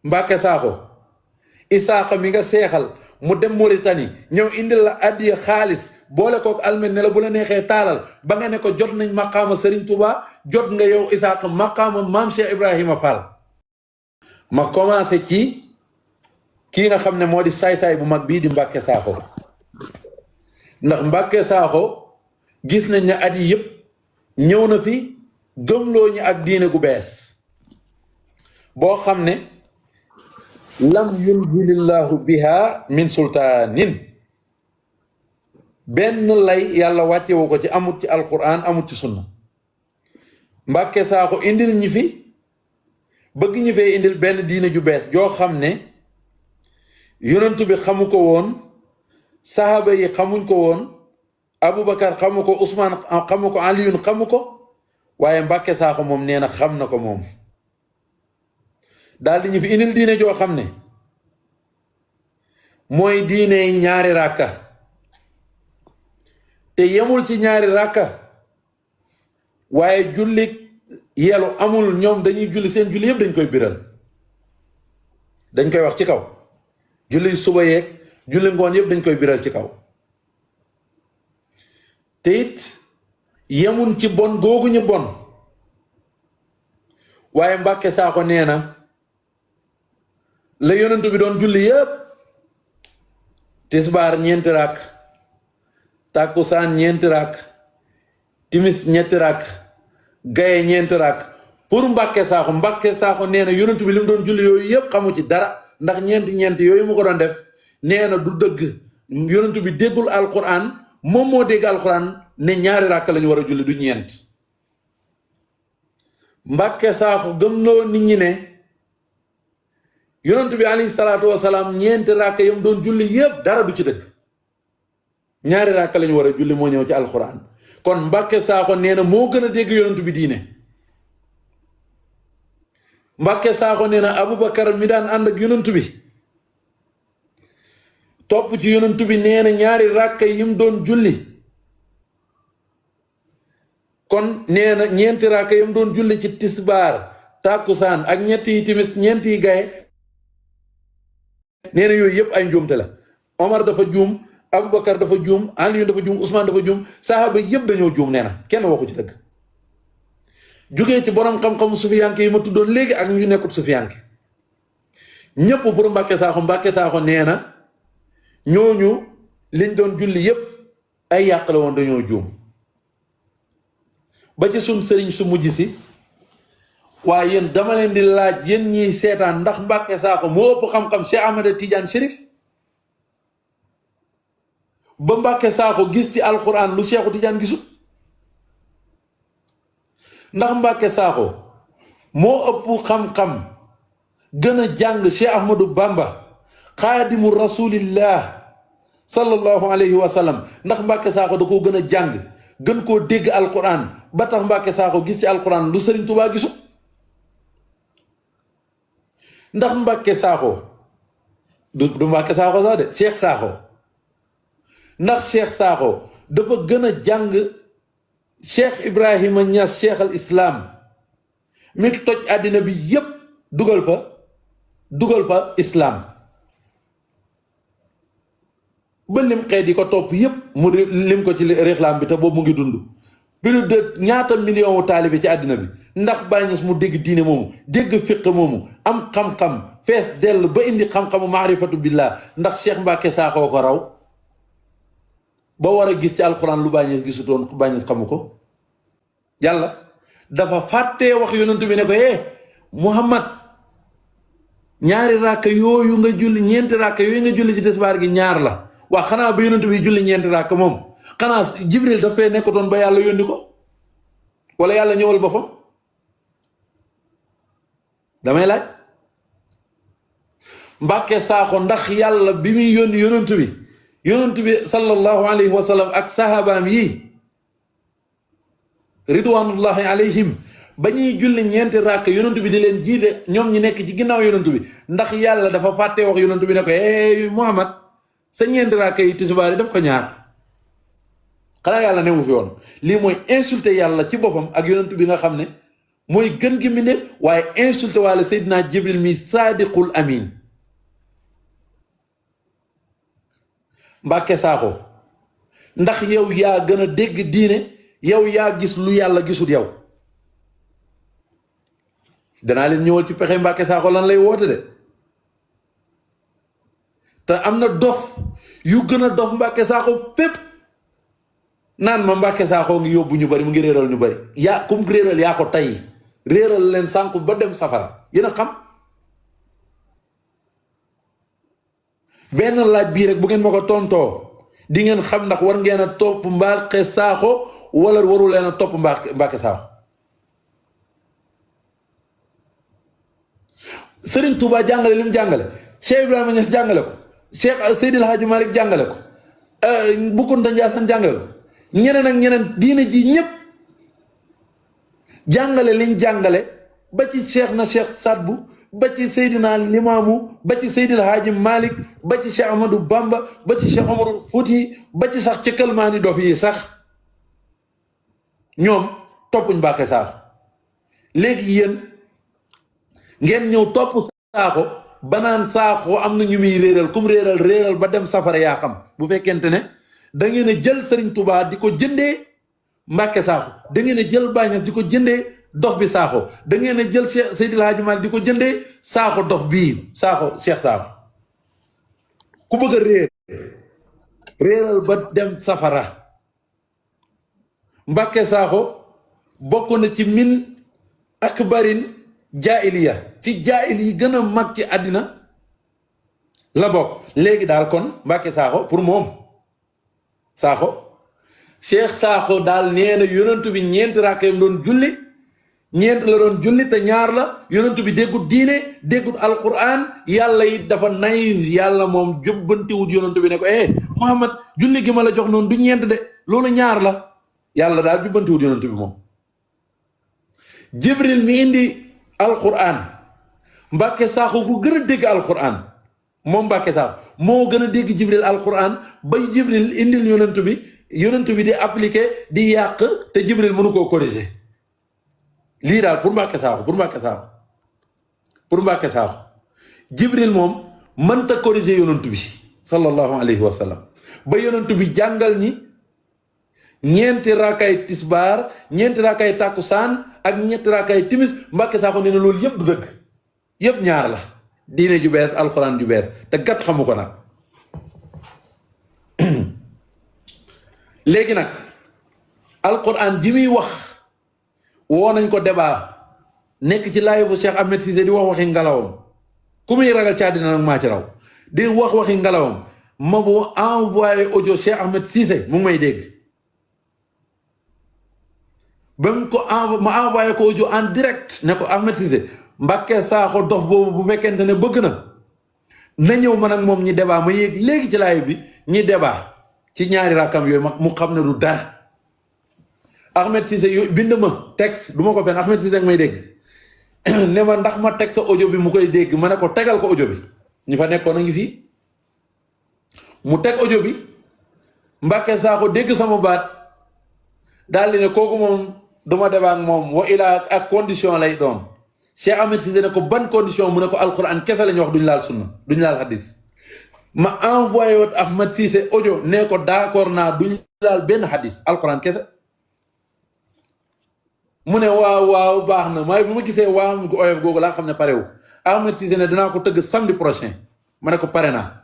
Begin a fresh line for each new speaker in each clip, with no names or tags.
Mbàkke Saaxo Isaaxa mi nga seexal mu dem Mauritanie ñëw indil la addiya xaalis boole kook almet ne la bu la neexee taalal ba nga ne ko jot nañ maqaama Serigne Touba jot nga yow Isaaxa maqaama maam Cheikh Ibrahima Fall. ma commencé ci kii nga xam ne moo di saay-saay bu mag bii di Mbàkke Saaxo ndax Mbàkke Saaxo gis nañ ne at yi yëpp ñëw na fi gëmloo ñi ak diine gu bees boo xam ne lam yunzilillahu biha min sultaanin benn lay yàlla wàccewu ko ci amut ci alquran amut ci sunna. Mbàkke Saaxo indil ñi fi bëgg ñi fee indil benn diine ju bees joo xam ne yonent bi xamu ko woon, sahaba yi xamuñ ko woon, Aboubacar xamu ko, Ousmane xamu ko, Aliyun xamu ko, waaye Mbàkke Saaxo moom nee na xam na ko moom. daal di ñu fi indil diine joo xam ne mooy diine ñaari ràkka te yemul ci ñaari ràkka waaye julli yelu amul. ñoom dañuy julli seen julli yëpp dañ koy biral, dañ koy wax ci kaw. julli suba yeeg julli ngoon yëpp dañ koy biral ci kaw. te it yemun ci bon googu ñu bon, waaye Mbàkke Saaxo nee na la yonentu bi doon julli yëpp, tisbaar ñeenti rakk, tàkkusaan ñeenti rakk, timis ñetti rakk, gaye ñeenti rakk. pour Mbàkke Saaxo nee na yonentu bi li mu doon julli yooyu yëpp xamu ci dara, ndax ñeenti yooyu mu ko doon def nee na du dëgg. yonentu bi déggul alquran, moom moo dégg alquran ne ñaari rakk lañu war a julli du ñeent. Mbàkke Saaxo gëm loo nit ñi ne yonent bi alayhi salaatu wasalaam ñeenti rakk yam doon julli yëpp dara du ci dëgg, ñaari rakk lañu war a julli moo ñëw ci alxuraan. kon Mbàkke Saaxo nee na moo gën a dégg yonent bi diine. Mbàkke Saaxo nee na Aboubacar mi daan ànd ak yonent bi topp ci yonent bi nee na ñaari rakk yim doon julli, kon nee na ñeenti rakk yam doon julli ci tisbaar tàkkusaan ak ñetti yi timis ñeenti yi gaye nee na yooyu yëpp ay njuumte la. Omar dafa juum, Aboubacar dafa juum, Aliyu dafa juum, Ousmane dafa juum, saxaaba yëpp dañoo juum. nee na kenn waxu ci dëgg. jógee ci borom xam-xamu sufiyanke yi ma tuddoon léegi ak ñu nekkut sufiyanke ñëpp pour Mbàkke Saaxo nee na ñooñu liñ doon julli yëpp ay yàq la woon, dañoo juum. ba ci suñ sëriñ su mujj si, waaye yéen dama leen di laaj yéen ñiy seetaan, ndax Mbàkke Saaxo moo ëpp xam-xam Cheikh Ahmed Tidiane Chérif? ba Mbàkke Saaxo gis ci alquran lu Cheikhu Tidiane gisul? ndax Mbàkke Saaxo moo ëpp xam-xam gën a jàng Cheikh Ahmadou Bamba xaadimu rasulillah sallallahu alayhi wa sallam? ndax Mbàkke Saaxo da koo gën a jàng, gën koo dégg alquran ba tax Mbàkke Saaxo gis ci alquran lu Sëriñ Tuubaa gisul? ndax Mbàkke Saaxo du Mbàkke Saaxo sax de, Cheikh Saaxo, ndax Cheikh Saaxo dafa gën a jàng Cheikh Ibrahima Niass Cheikh al Islam mi toj àddina bi yépp dugal fa islam ba lim xeet yi ko topp yépp mu lim ko ci rixlaam bi te boobu mu ngi dund. plus de ñaata million wu taalibe ci àddina bi, ndax Baay Ñas mu dégg diine moomu, dégg fiq moomu, am xam-xam fees dell ba indi xam-xamu maarifatu billah, ndax Cheikh Mbàkke Saaxo ko raw ba war a gis ci alxuraan lu Baay Ñas gisutoon Baay Ñas xamu ko? yàlla dafa fàttee wax yonent bi ne ko Muhammad ñaari ràkk yooyu nga julli, ñeenti ràkk yooyu nga julli ci tisbaar gi ñaar la. waa xanaa ba yonent bi julli ñeenti ràkk moom, xanaa Jibril daf fee nekkatoon ba yàlla yónni ko, wala yàlla ñëwal boppam? damay laaj. Mbàkke Saaxo ndax yàlla bi muy yónni yonent bi sallallahu alayhi wa sallam ak sahabaam yi ridwanullahi alayhim ba ñuy julli ñeenti ràkk yonent bi di leen jiite, ñoom ñi nekk ci ginnaaw yonent bi, ndax yàlla dafa fàttee wax yonent bi ne ko Muhammad sa ñeenti ràkk yi tisbaar yi daf ko ñaar? xanaa yàlla newu fi woon? lii mooy insulté yàlla ci boppam ak yonent bi nga xam ne mooy gën gi mbindéef waaye insulté waale Seydina Jibril mi saadiqul amin. Mbàkke Saaxo ndax yow yaa gën a dégg diine, yow yaa gis lu yàlla gisul yow. danaa leen ñëwal ci pexe Mbàkke Saaxo lan lay woote de, te am na dof yu gën a dof Mbàkke Saaxo fépp. naan ma Mbàkke Saaxo ngi yóbbu ñu bari, mu ngi réeral ñu bari. yaa kum réeral yaa ko tay réeral leen sànku ba dem safara. yéen a xam benn laaj bii rek bu ngeen ma ko tontoo di ngeen xam ndax war ngeen a topp Mbàkke Saaxo wala waru leen a topp Mbàkke Saaxo. Sëriñ Tuubaa jàngale li mu jàngale, Cheikh Ibrahima Niass jàngale ko, Cheikh Seydil Hadji Malick jàngale ko, Bou Kounta Ndiassane jàngale ko, ñeneen ak ñeneen diine ji ñëpp jàngale liñ jàngale ba ci Cheikh na Cheikh Sadbu, ba ci Seydina Limaamu, ba ci Seydil Hadji Malick, ba ci Cheikh Ahmadou Bamba, ba ci Cheikh Omarul Fouti, ba ci sax ci këlmaani dof yi sax ñoom toppuñ Mbàkke Saaxo. léegi yéen ngeen ñëw topp Saaxo ba naan Saaxo am na ñu muy réeral, kum réeral ba dem safara yaa xam. bu fekkente ne da ngeen a jël Serigne Touba di ko jëndee Mbàkke Saaxo, da ngeen a jël Baay Ñas di ko jëndee dof bi Saaxo, da ngeen a jël Seydil Hadji Malick di ko jëndee Saaxo dof bii Saaxo Cheikh Saaxo. ku bëgg a réeral ba dem safara. Mbàkke Saaxo bokk na ci min akbarin jaahiliya, ci jaahil yi gën a mag ci àddina la bokk. léegi daal kon Mbàkke Saaxo pour moom Saaxo Cheikh Saaxo daal nee na yonent bi ñeenti rakkam doon julli, ñeent la doon julli te ñaar la. yonent bi déggut diine, déggut alquran, yàlla it dafa naïf. yàlla moom jubbantiwut yonent bi ne ko Muhammad julli gi ma la jox noonu du ñeent de, loolu ñaar la. yàlla daal jubbantiwut yonent bi moom. Jibril mi indi alquran, Mbàkke Saaxo ku gën a dégg alquran moom Mbàkke Saaxo moo gën a dégg Jibril alquran ba Jibril indil yonent bi di appliquer di yàq te Jibril mënu koo corriger. lii daal pour Mbàkke Saaxo pour Mbàkke Saaxo Jibril moom mënta corriger yonent bi sallallahu alayhi wa sallam ba yonent bi jàngal ñi ñeenti raakaay tisbaar, ñeenti raakaay tàkkusaan ak ñetti raakaay timis. Mbàkke Saaxo nee na loolu yëpp du dëgg, yëpp ñaar la. diine ju bees, alxuraan ju bees, te gat xamu ko nag. léegi nag alxuraan ji muy wax woo nañ ko débat, nekk ci live bu Cheikh Ahmed Cissé di wax waxi ngalawam. ku muy ragal ci àddina nag maa ci raw. di wax waxi ngalawam ma bu envoyé audio Cheikh Ahmed Cissé mu ngi may dégg. ba mu ko ma envoyé ko audio en direct ne ko Ahmed Cissé Mbàkke Saaxo dof boobu bu fekkente ne bëgg na ñëw man ak moom ñi débat. ma yéeg léegi ci live bi ñi débat ci ñaari rakkam yooyu mu xam ne du dara. Ahmed Cissé yooyu bind ma texte du ma ko fen. Ahmed Cissé may dégg ne ma ndax ma teg sa audio bi mu koy dégg. ma ne ko tegal ko audio bi, ñi fa nekkoon a ngi fii. mu teg audio bi, Mbàkke Saaxo dégg sama baat daal di ne kooku moom duma débat ak moom, wa ilaa ak condition lay doon. Cheikh Ahmed Cissé ne ko ban condition, mu ne ko alquran kese la ñu wax, duñ laal sunna, duñ laal hadis. ma envoyé woon Ahmed Cissé audio ne ko d'accord naa duñ laal benn hadis, alquran kese. mu ne waaw baax na. waaye bu ma gisee waaw gu oyof googu laa xam ne parewu. Ahmed Cissé ne dinaa ko tëgg samedi prochain. ma ne ko pare naa.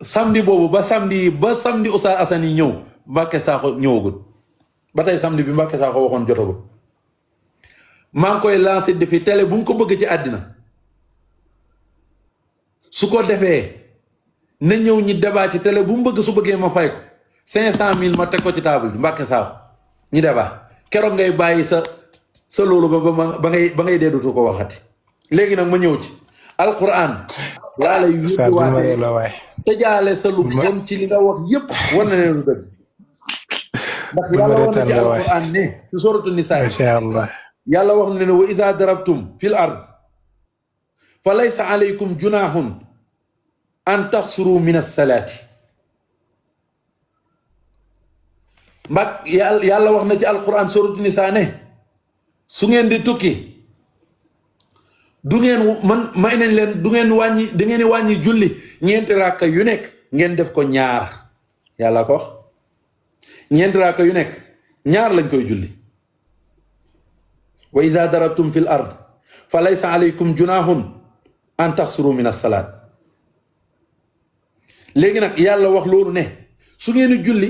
samedi boobu ba samedi Oustaz Assane yi ñëw, Mbàkke Saaxo ñëwagul. ba tey samedi bi Mbàkke Saaxo waxoon jotagul. maa ngi koy lancé défi télé bu mu ko bëgg ci àddina su ko defee na ñëw ñi débat ci télé bu mu bëgg, su bëggee ma fay ko 500,000 ma teg ko ci table bi. Mbàkke Saaxo ñi débat keroog ngay bàyyi sa loolu ba ngay dee dootu ko waxati. léegi nag ma ñëw ci alquran laa lay yóbbuwaatee te jaale sa lu jëm ci li nga wax yépp war na leen lu dëgg. ndax yàlla wax na ci alquran ne ci suratu nisaa yàlla wax na ne wa iza darabtum fil ard fa laysa alaykum junahun an taxsuru min as-salaati. yàlla wax na ci alquran suratu nisaa ne su ngeen di tukki du ngeen man may nañ leen du ngeen wàññi da ngeen di wàññi julli ñeenti rakka yu nekk ngeen def ko ñaar yàlla ko wax ñeenti rakka yu nekk ñaar lañ koy julli wa ida darabtum fil ard fa laysa alaykum junahun an taxsuru min as-salaat léegi nag yàlla wax loolu ne su ngeen di julli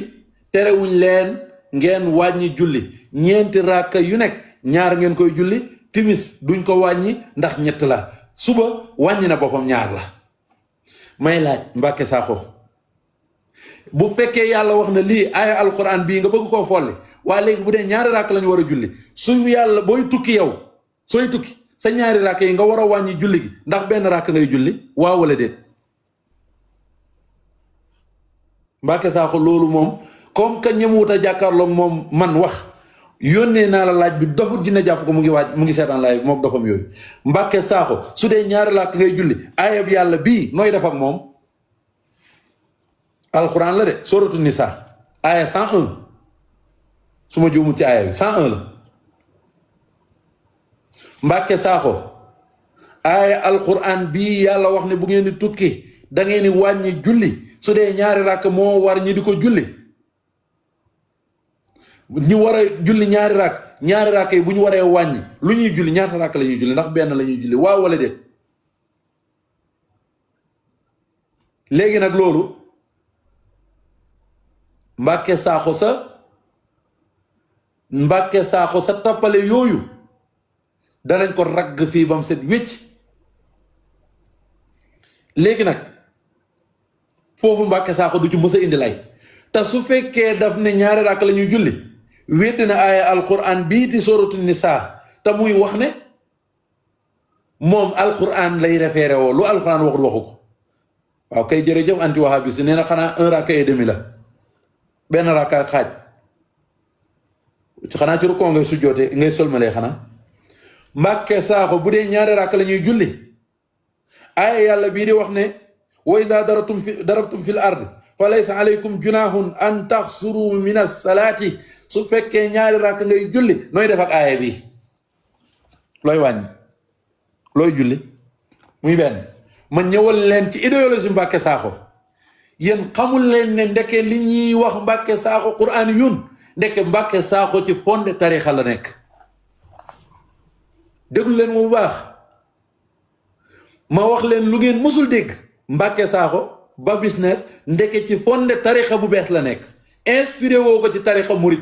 terewuñ leen ngeen wàññi julli ñeenti rakka yu nekk ñaar ngeen koy julli timis duñ ko wàññi ndax ñett la suba wàññi na boppam ñaar la may laaj Mbàkke Sakho bu fekkee yàlla wax na lii aaya alquran bii nga bëgg koo folli waaye léegi bu dee ñaari rakk lañu war a julli su yàlla booy tukki yow sooy tukki sa ñaari rakk yi nga war a wàññi julli gi ndax benn rakk ngay julli waaw wala déet Mbàkke Sakho loolu moom comme que ñëmuwut a jàkkaarloog moom man wax yónnee naa la laaj bi dofut dina jàpp ko mu ngi seetaan laay bi mook dofam yooyu Mbàkke Sakho su dee ñaari rakk ngay julli aayab yàlla bii nooy def ak moom alquran la de suratu nisa aaya 101 su ma juumul ci aaya bi 101 la Mbàkke Sakho aaya alquran bii yàlla wax ne bu ngeen di tukki da ngeen di wàññi julli su dee ñaari rakk moo war ñi di ko julli ñu war a julli ñaari rakk yi bu ñu waree wàññi lu ñuy julli ñaata rakk la ñuy julli ndax benn la ñuy julli waaw wala déet léegi nag loolu Mbàkke Sakho sa tappale yooyu danañ ko ragg fii ba mu set wécc léegi nag foofu Mbàkke Sakho du ci mës a indi lay te su fekkee daf ne ñaari rakk la ñuy julli weddi na aaya alquran bii di suratu nisa te muy wax ne moom alquran lay référé woo lu alquran waxul waxu ko waaw kay jërëjëf anti wahabis nee na xanaa 1 rakka et demi la benn rakka ak xaaj xanaa ci rukkoo ngay sujjoote ngay solmalee xanaa Mbàkke Sakho bu dee ñaari rakk la ñuy julli aaya yàlla bii di wax ne wa iza darabtum fil ard fa laysa alaykum junahun an taxsuru min as-salaati su fekkee ñaari rakk ngay julli nooy def ak aaya bi looy wàññi looy julli muy benn ma ñëwal leen ci idéologie Mbàkke Sakho yéen xamul leen ne ndeke li ñuy wax Mbàkke Sakho quraan yun ndeke Mbàkke Sakho ci fonde tarixa la nekk déglu leen mu baax ma wax leen lu ngeen mësul dégg Mbàkke Sakho ba business ndeke ci fonde tarixa bu bees la nekk inspiré woo ko ci tarixa murit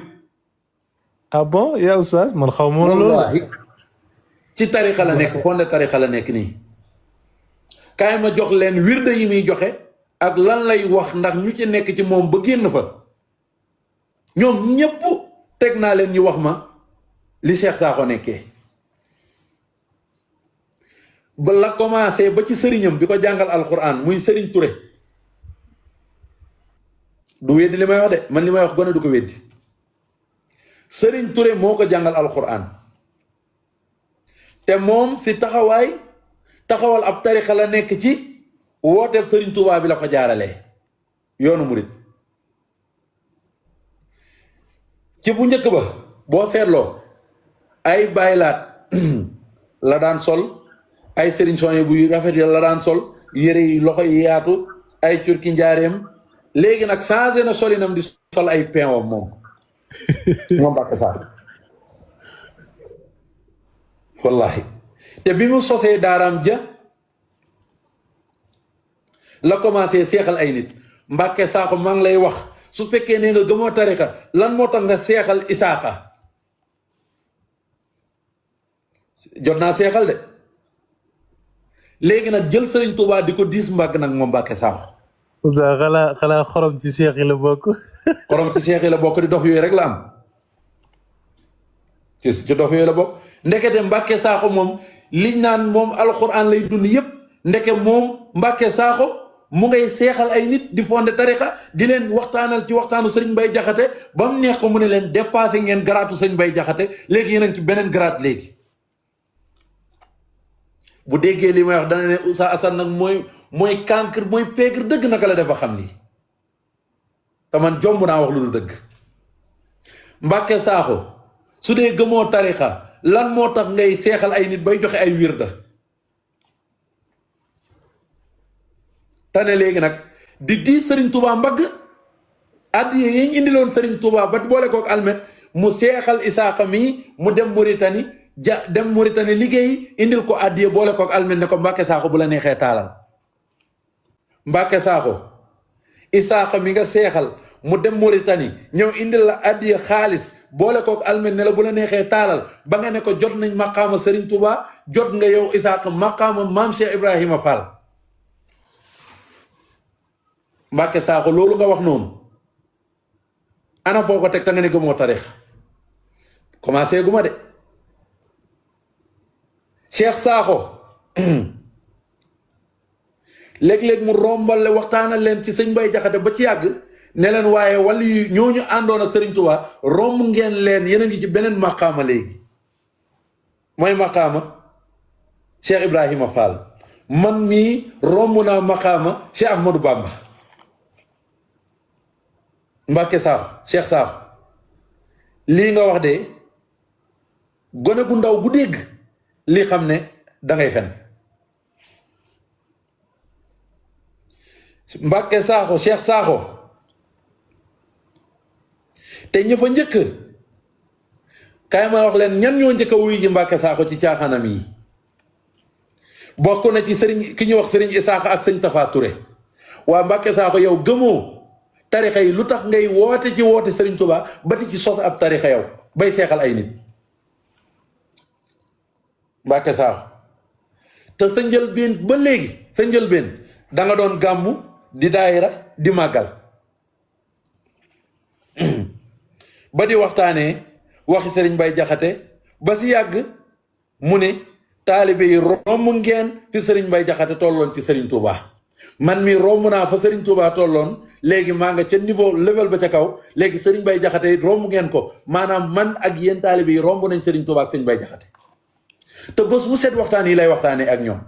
ah bon yaa oustaz man xaw ma loolu
ci tarixa la nekk fonde tarixa la nekk nii kaay ma jox leen wirde yi muy joxe ak lan lay wax ndax ñu ci nekk ci moom ba génn fa ñoom ñépp teg naa leen ñu wax ma li Cheikh Sakho nekkee ba la commencé ba ci sëriñam bi ko jàngal alquran muy sëriñ Touré du weddi li may wax de man li may wax gone du ko weddi sëriñ Touré moo ko jàngal alquran te moom si taxawal ab tarixa la nekk ci wooteeb sëriñ Tuubaa bi la ko jaaralee yoonu murit ci bu njëkk ba boo seetloo ay baylaat la daan sol ay sëriñ soñe bu rafet ya la daan sol yére yi loxo yi yaatu ay curki njaareem léegi nag changé na solinam di sol ay pinwam moom Mbàkke Sakho wallahi te bi mu sosee daaraam ja la commencé seexal ay nit Mbàkke Sakho maa ngi lay wax su fekkee ne nga gëmoo tarixa lan moo tax nga seexal Isaaxa jot naa seexal de léegi nag jël Sëriñ Tuubaa di ko diis mbàgg nag moom Mbàkke Sakho
oustaz xanaa xorom ci seex yi la bokk
xorom ci seex yi la bokk di dox yooyu rek la am ci dox yooyu la bokk ndekete Mbàkke Sakho moom liñ naan moom alxuraan lay dund yépp ndeke moom Mbàkke Sakho mu ngay seexal ay nit di fonde tarixa di leen waxtaanal ci waxtaanu sëriñ Mbay Jaxate ba mu neex ko mu ne leen dépassé ngeen garaatu sëriñ Mbay Jaxate léegi yéen a ngi ci beneen garaat léegi bu déggee li may wax dana ne Oustaz Assane nag mooy cancre mooy pègre dëgg naka la def ba xam lii te man jomb naa wax lu dul dëgg Mbàkke Sakho su dee gëmoo tarixa lan moo tax ngay seexal ay nit bay joxe ay wirda tane léegi nag di Serigne Touba mbagg addiye yi ñu indiloon Serigne Touba ba boole kook almet mu seexal Isaaxa mi mu dem Mauritanie dem Mauritanie liggéey indil ko addiye boole kook almet ne ko Mbàkke Saaxo bu la neexee taalal Mbàkke Saaxo Isaaxa mi nga seexal mu dem Mauritanie ñëw indil la addiye xaalis boole kook almet ne la bu la neexee taalal ba nga ne ko jot nañ maqaama Serigne Touba jot nga yow Isaaxa maqaama maam Cheikh Ibrahima Fall Mbàkke Saaxo loolu nga wax noonu ana foo ko teg ta nga ne gëmoo tarix commencé gu ma de Cheikh Saaxo léeg-léeg mu rombal waxtaanal leen ci sëñ Mbay Jaxate ba ci yàgg ne leen waaye wala yu ñooñu àndoon ak Serigne Touba romb ngeen leen yéen a ngi ci beneen maqaama léegi mooy maqaama Cheikh Ibrahima Fall man mii romb naa maqaama Cheikh Ahmadou Bamba Mbàkke Saaxo Cheikh Saaxo lii nga wax de gone gu ndaw gu dégg lii xam ne dangay fen Mbàkke Saaxo Cheikh Saaxo te ña fa njëkk kaay ma wax leen ñan ñoo njëkk a wuy ji Mbàkke Saaxo ci caaxaanam yi bokk na ci sëriñ ki ñuy wax sëriñ Isaaxa ak sëñ Tafa Touré waa Mbàkke Saaxo yow gëmoo tarixa yi lu tax ngay woote ci woote Serigne Touba ba di ci sos ab tarixa yow bay seexal ay nit Mbàkke Saaxo te sa njëlbeen ba léegi sa njëlbeen da nga doon gàmmu di daayira di màggal ba di waxtaanee waxi Serigne Bay Jaxate ba si yàgg mu ne taalibe yi romb ngeen fi Serigne Bay Jaxate tolloon ci Serigne Touba man mii romb naa fa Serigne Touba tolloon léegi maa nga ca niveau level ba ca kaw léegi Serigne Bay Jaxate romb ngeen ko maanaam man ak yéen taalibe yi romb nañ Serigne Touba ak Serigne Bay Jaxate te bés bu set waxtaan yi lay waxtaanee ak ñoom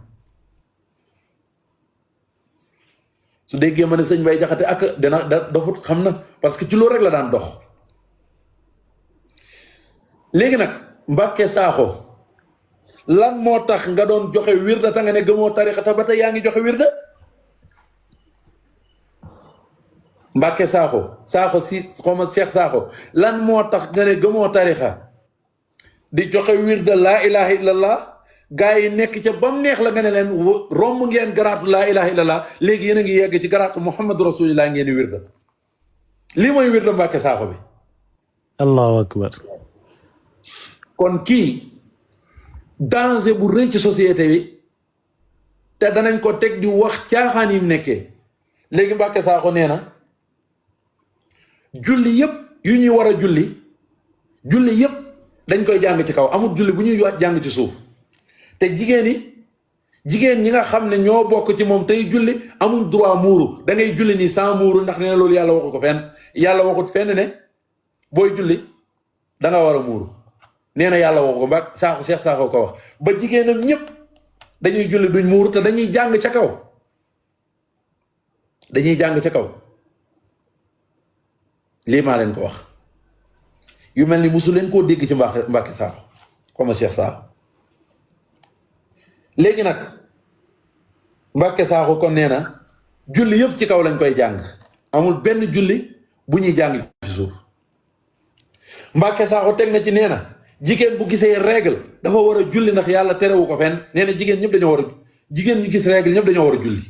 su déggee ma ne Serigne Bay Jaxate ak dina dofut xam na parce que ci loolu rek la daan dox léegi nag Mbàkke Saaxo lan moo tax nga doon joxe wirda ta nga ne gëmoo tarixa ta ba tey yaa ngi joxe wirda Mbàkke Saaxo si xoma Cheikh Saaxo lan moo tax nga ne gëmoo tarixa di joxe wirda laa ilaha illallah gaa yi nekk ca ba mu neex la nga ne leen romb ngeen garaatu laa ilaha illallah léegi yéen a ngi yegg ci garaatu muhammadu rasulillah ngeen di wirda lii mooy wirda Mbàkke Saaxo bi
allahu akbar
kon kii danger bu rëy ci société bi te danañ ko teg di wax caaxaan yi mu nekkee léegi Mbàkke Saaxo nee na julli yëpp yu ñuy war a julli yëpp dañ koy jàng ci kaw amul julli bu ñuy jàng ci suuf te jigéen ñi nga xam ne ñoo bokk ci moom tey julli amul droit muuru da ngay julli nii sans muuru ndax nee na loolu yàlla waxu ko fenn yàlla waxut fenn ne booy julli da nga war a muuru nee na yàlla waxu ko Mbàkke Saaxo Cheikh Saaxo ko wax ba jigéenam ñëpp dañuy julli duñ muuru te dañuy jàng ca kaw lii maa leen ko wax yu mel ni musu leen koo dégg ci Mbàkke Saaxo comme Cheikh Saaxo léegi nag Mbàkke Saaxo kon nee na julli yëpp ci kaw lañ koy jàng amul benn julli bu ñuy jàng ci suuf Mbàkke Saaxo teg na ci nee na jigéen bu gisee règle dafa war a julli ndax yàlla terewu ko fenn nee na jigéen ñëpp dañoo war a jigéen ñi gis règle ñëpp dañoo war a julli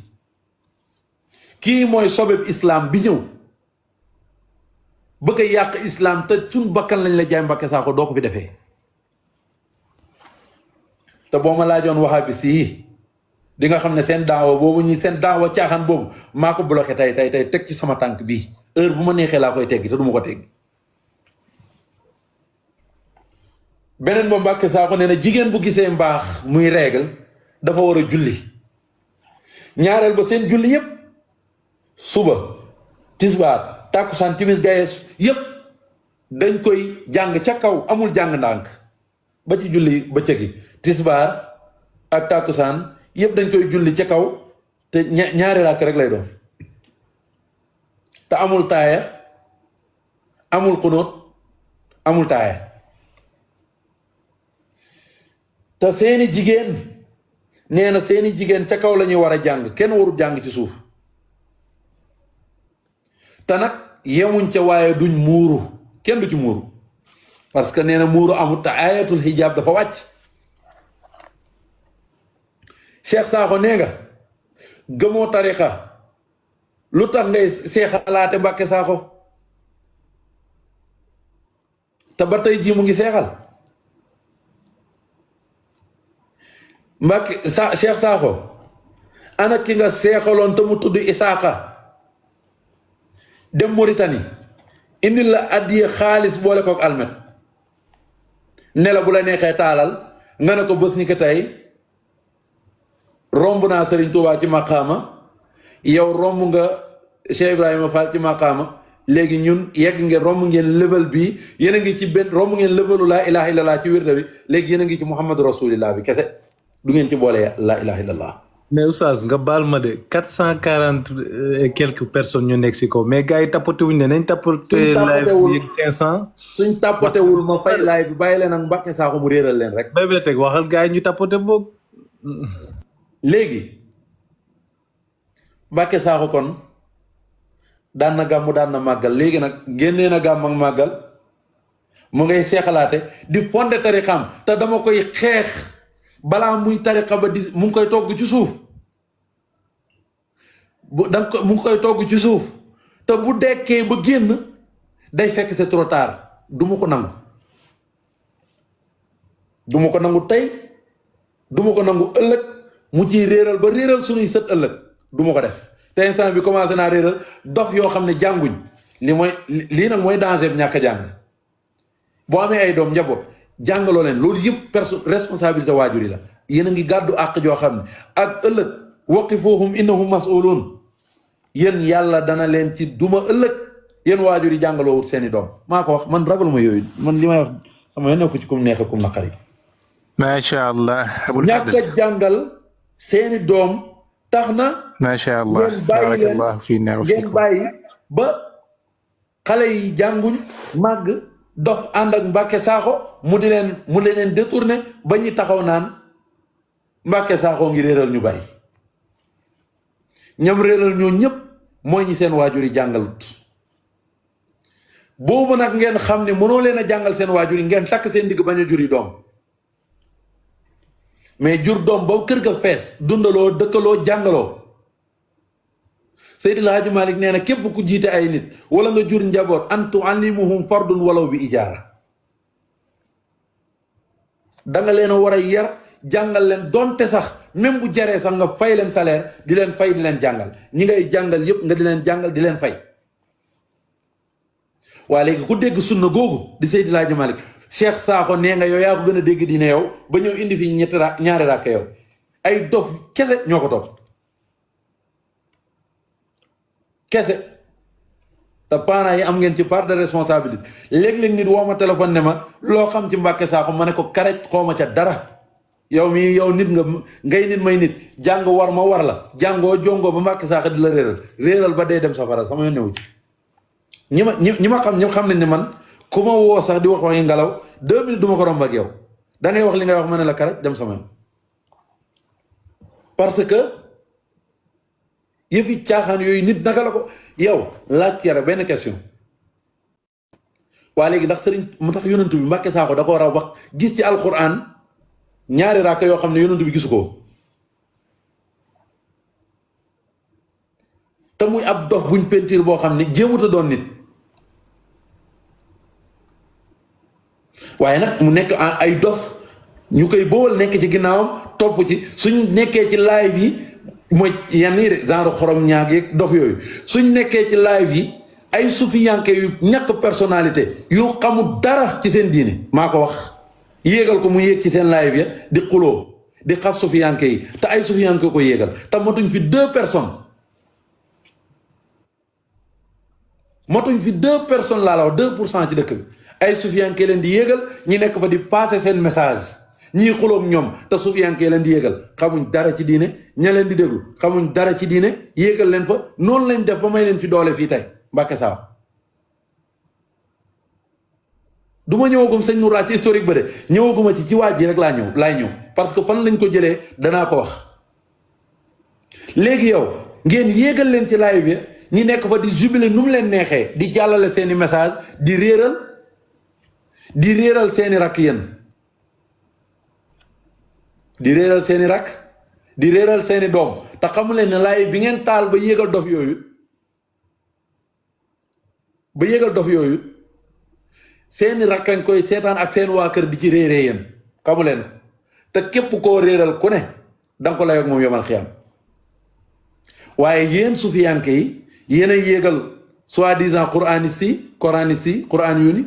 kii mooy sobeb islam bi ñëw bëgg a yàq islam te suñ bakkan lañ la jaay Mbàkke Saaxo doo ko fi defee te boo ma laajoon wahabi si di nga xam ne seen daawa boobu ñi seen daawa caaxaan boobu maa ko bloqué tey teg ci sama tànk bii heure bu ma neexee laa koy teggi te du ma ko teggi beneen ba Mbàkke Saaxo nee na jigéen bu gisee mbaax muy règle dafa war a julli ñaareel ba seen julli yépp suba tisbaar tàkkusaan timis gaye yépp dañ koy jàng ca kaw amul jàng ndànk ba ci julli bëccëg gi tisbaar ak tàkkusaan yépp dañ koy julli ca kaw te ñaari ràkk rek lay doon te amul taaya amul xunóot amul taaya te seeni jigéen nee na seeni jigéen ca kaw la ñuy war a jàng kenn warul jàng ci suuf te nag yemuñ ca waaye duñ muuru kenn du ci muuru parce que nee na muuru amul te ayatul hijab dafa wàcc Cheikh Sakho nee nga gëmoo tarixa lu tax ngay seexalaate Mbàkke Sakho te ba tey jii mu ngi seexal Mbàkke Cheikh Sakho ana ki nga seexaloon te mu tudd Isaaka dem Mauritanie indil la addiye xaalis boole kook almet ne la bu la neexee taalal nga ne ko bés ni ko tey romb naa Serigne Touba ci maqaama yow romb nga Cheikh Ibrahima Fall ci maqaama léegi ñun yegg ngeen romb ngeen level bi yéen a ngi ci benn romb ngeen levelu laa ilaha illallah ci wirda bi léegi yéen a ngi ci Muhammadu Rasulillah bi kese du ngeen ci boole laa ilaha illallah.
mais oustaz nga baal ma de 440 et quelques personnes ñu nekk si kaw mais gars yi tapoté wuñ ne nañ tapoté live bi 500.
suñ tapotewul ma fay live bi bàyyi leen ak Mbàkke Sakho mu réeral leen rek.
Bébé Teg waxal gars yi ñu tapoté boog.
léegi Mbàkke Sakho kon daan na gàmmu daan na màggal léegi nag génnee na gàmm ak màggal mu ngay seexalaate di fondé tarixam te dama koy xeex balaa muy tarixa ba di mu ngi koy togg ci suuf mu ngi koy togg ci suuf te bu dekkee ba génn day fekk c'est trop tard du ma ko nangu du ma ko nangu tey du ma ko nangu ëllëg mu ciy réeral ba réeral suñuy sët ëllëg du ma ko def te instant bi commencé naa réeral dof yoo xam ne jànguñ lii nag mooy danger bi ñàkk a jàng boo amee ay doom njaboot jàngaloo leen loolu yëpp responsabilité waajur yi la yéen a ngi gàddu àq joo xam ne ak ëllëg waqifuhum innahum mas'ulun yéen yàlla dana leen ci duma ëllëg yéen waajur yi jàngaloo wut seeni doom maa ko wax man ragaluma yooyu man li may wax sama yoon nekku ci kum neex kum naqari.
macha allah.
ñàkk a jàngal seeni doom tax na.
macha allah
barakallahu fiina ngeen bàyyi ba xale yi jànguñ màgg dof ànd ak Mbàkke Sakho mu leen détourné ba ñu taxaw naan Mbàkke Sakho ngi réeral ñu bari ñam réeral ñoo ñëpp mooy ñi seen waajur yi jàngalut boobu nag ngeen xam ne mënoo leen a jàngal seen waajur yi ngeen takk seen digg bañ a juri doom mais jur doom ba kër ga fees dundaloo dëkkaloo jàngaloo Seydil Hadji Malick nee na képp ku jiite ay nit wala nga jur njaboot an tuallimuhum fardun walaw bi ijaara danga leen a war a yar jàngal leen donte sax même bu jaree sax nga fay leen salaire di leen fay di leen jàngal ñi ngay jàngal yépp nga di leen jàngal di leen fay waa léegi ku dégg sunna googu di Seydil Hadji Malick Cheikh Sakho nee nga yow yaa ko gën a dégg diine yow ba ñëw indi fi ñaari ràkk yow ay dof kese ñoo ko topp kese te parents yi am ngeen ci part de responsabilité léeg-léeg nit woo ma téléphone ne ma loo xam ci Mbàkke Sakho ma ne ko karaj xooma ca dara yow nit nga ngay nit may nit jàng war ma war la jàngoo jongoo ba Mbàkke Sakho di la réeral ba dee dem safara sama yoon newu ci ñi ma xam ñëpp xam nañ ne man ku ma woo sax di wax waxi ngelaw 2 minutes du ma ko romb ak yow da ngay wax li ngay wax ma ne la karaj dem sama yoon parce que yëfi caaxaan yooyu nit naka la ko yow laaj yara benn question waa léegi ndax sëriñ mu tax yonent bi Mbàkke Sakho da ko war a wax gis ci alquran ñaari raaka yoo xam ne yonent bi gisu ko te muy ab dof buñ pentiir boo xam ne jéemuta doon nit waaye nag mu nekk ay dof ñu koy bool nekk ci ginnaawam topp ci suñ nekkee ci live yi mooy yenn yi de genre xorom ñaag yeeg dof yooyu suñ nekkee ci live yi ay sufiyanke yu ñàkk personnalité yu xamul dara ci seen diine maa ko wax yéegal ko mu yéeg ci seen live ya di xuloo di xas sufiyanke yi te ay sufiyanke ko yéegal te matuñ fi 2 personnes matuñ fi 2 personnes laa la wax 2% ci dëkk bi ay sufiyanke leen di yéegal ñi nekk fa di passer seen message ñii xuloog ñoom te sufiyanke leen di yéegal xamuñ dara ci diine ña leen di déglu xamuñ dara ci diine yéegal leen fa noonu lañ def ba may leen fi doole fii tey Mbàkke Sakho du ma ñëwagum sëñ Noura ci historique ba de ñëwaguma ci waa ji rek laay ñëw parce que fan lañ ko jëlee danaa ko wax. léegi yow ngeen yéegal leen ci live bi ñi nekk fa di jubilé nu mu leen neexee di jàllale seeni message di réeral seeni rakk yéen di réeral seeni rakk di réeral seeni doom te xamu leen ne live bi ngeen taal ba yéegal dof yooyu seeni rakkañ koy seetaan ak seen waa kër di ci réeree yéen xamu leen te képp koo réeral ku ne danga ko lay ak moom yomal xiyam waaye yéen sufiyanke yi yéen a yéegal soi-disant coraniste yi quran yu ni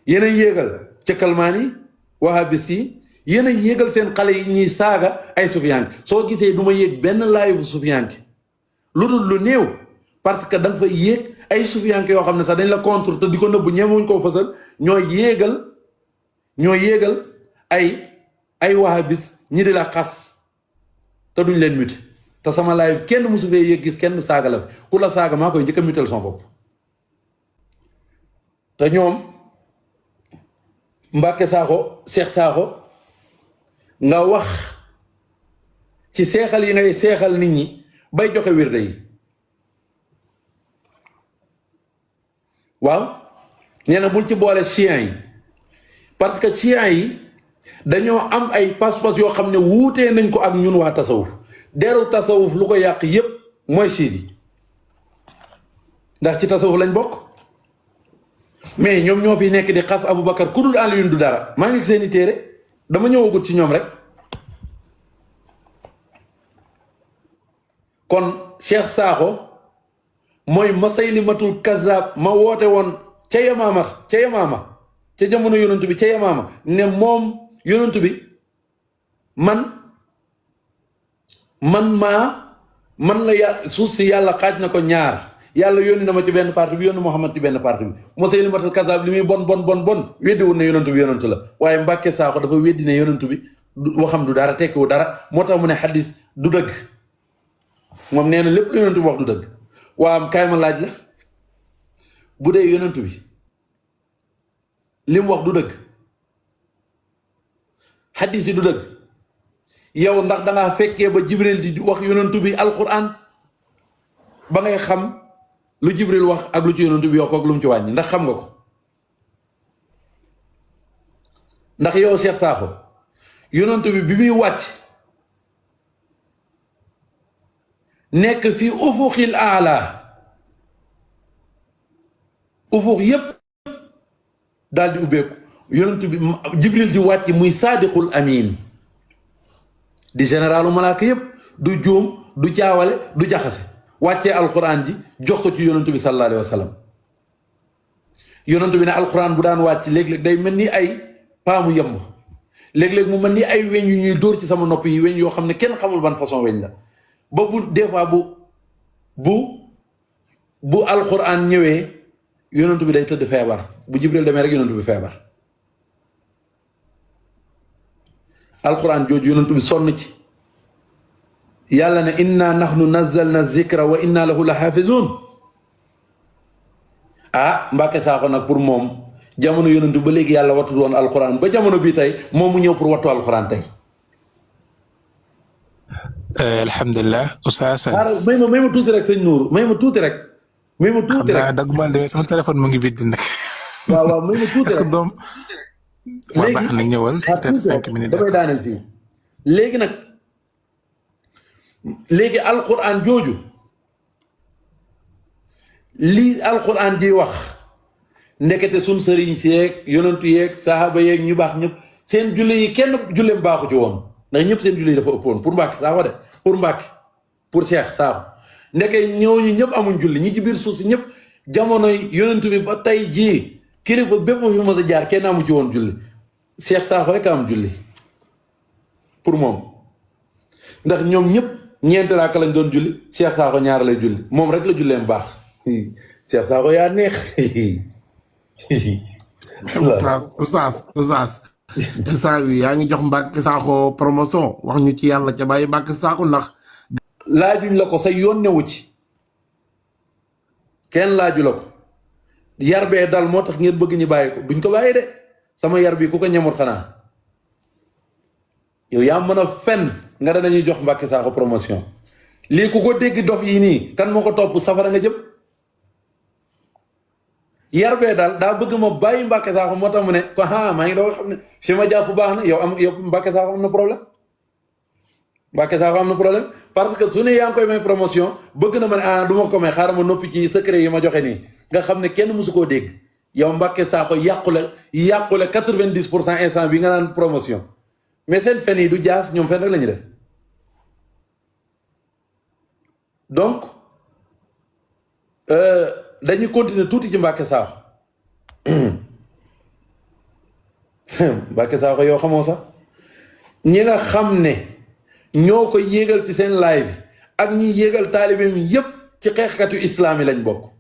yéen a yéegal cëkkalmaan yi wahabis yi yéen a yéegal seen xale yi ñuy saaga ay sufiyanke soo gisee du ma yéeg benn live sufiyanke lu dul lu néew parce que da nga fa yéeg ay sufiyanke yoo xam ne sax dañ la contre te di ko nëbbu ñemewuñ koo fësal ñoo yéegal ay wahabis ñi di la xas te duñ leen muté te sama live kenn musu fee yéeg gis kenn saaga la ku la saaga maa koy njëkk a mutal son bopp te ñoom Mbàkke Sakho Cheikh Sakho nga wax ci seexal yi ngay seexal nit ñi bay joxe wirde yi waaw nee na bul ci boole chiens yi parce que chiens yi dañoo am ay pas-pas yoo xam ne wuutee nañ ko ak ñun waa tasawuf deru tasawuf lu ko yàq yépp mooy siidi ndax ci tasawuf lañ bokk mais ñoom ñoo fi nekk di xas Aboubacar ku dul Alioune du dara maa ngi seeni téere dama ñëwagut ci ñoom rek kon Cheikh Sakho mooy Masaylimatul Kazzab ma woote woon ca Yamaama ca jamono yonent bi ca Yamaama ne moom yonent bi man la suuf si yàlla xaaj na ko ñaar yàlla yónni na ma ci benn parti bi yónni Muhammad ci benn parti bi Masaylimatul Kazzab li muy bon weddiwul ne yonent bi yonent la waaye Mbàkke Sakho dafa weddi ne yonent bi waxam du dara tekkiwu dara moo tax mu ne xadis du dëgg moom nee na lépp lu yonent bi wax du dëgg waa kaay ma laaj la bu dee yonent bi li mu wax du dëgg xadis yi du dëgg yow ndax dangaa fekkee ba Jibril di wax yonent bi alquran ba ngay xam lu Jibril wax ak lu ci yonent bi yokk ak lu mu ci wàññi ndax xam nga ko ndax yow Cheikh Sakho yonent bi muy wàcc nekk fi ufuxil aala ufux yépp daal di ubbeeku yonent bi Jibril di wàcc muy saadiqul amin di généralu malaaka yépp du juum du jaawale du jaxase wàccee alquran ji jox ko ci yonent bi sallallahu alayhi wa sallam yonent bi ne alquran bu daan wàcc léeg-léeg day mel ni ay paamu yemb léeg-léeg mu mel ni ay weñ yu ñuy dóor ci sama nopp yi weñ yoo xam ne kenn xamul ban façon weñ la ba bu des fois bu alquran ñëwee yonent bi day tëdd feebar bu Jibril demee rek yonent bi feebar alquran jooju yonent bi sonn ci yàlla ne inna nahnu nazzalna zikra wa inna lahu la xaafizun Mbàkke Sakho nag pour moom jamono yonent bi ba léegi yàlla wattul woon alquran ba jamono bii tey moom mu ñëw pour wattu alquran tey
alhamdulilah Oustaz.
may ma tuuti rek sëñ Nour may ma tuuti rek
xam naa daguma demee sama téléphone mu ngi vide nag.
waaw may ma tuuti rek
doom. waa baax na ñëwal peut-être 5 minutes.
damay daaneel fii léegi alquran jooju lii alquran ji wax ndekete suñ sëriñ si yeeg yonentu yeeg saxaaba yeeg ñu baax ñëpp seen julli yi kenn julleem baaxu ci woon ndax ñëpp seen julli yi dafa ëppoon pour Mbàkke Sakho de pour Mbàkke pour Cheikh Sakho ndeke ñooñu ñëpp amuñ julli ñi ci biir suuf si ñëpp jamonoy yonentu bi ba tey jii kilifa bépp fi mos a jaar kenn amu ci woon julli Cheikh Sakho rek am julli pour moom ndax ñoom ñëpp ñeenti raaka lañ doon julli Cheikh Sakho ñaar lay julli moom rek la julleem baax Cheikh Sakho yaa neex.
Oustaz wi yaa ngi jox Mbàkke Sakho promotion wax ñu ci yàlla ca bàyyi Mbàkke Sakho ndax.
laajuñ la ko sa yoon newu ci kenn laaju la ko yar bee dal moo tax ngeen bëgg ñu bàyyi ko duñ ko bàyyi de sama yar bi ku ko ñamut xanaa yow yaa mën a fen nga da dañuy jox Mbacke Sakho promotion lii ku ko dégg dof yi nii kan moo ko topp safara nga jëm yar bee daal daa bëgg ma bàyyi Mbacke Sakho moo tax mu ne ko maa ngi doog xam ne fi ma jàpp baax na yow Mbacke Sakho am na problème Mbacke Sakho am na problème parce que su ne yaa ngi koy may promotion bëgg na ma ne du ma ko may xaaral ma noppi ci secret yi ma joxe nii nga xam ne kenn mësu koo dégg yow Mbacke Sakho yàqule 90% instant bi nga naan promotion mais seen fen yi du jaas ñoom fen rek la ñu def donc dañuy continuer tuuti ci Mbacke Sakho Mbacke Sakho yow xamoo sax ñi nga xam ne ñoo ko yéegal ci seen live bi ak ñi yéegal taalibe mi yépp ci xeexkatu islaam yi lañ bokk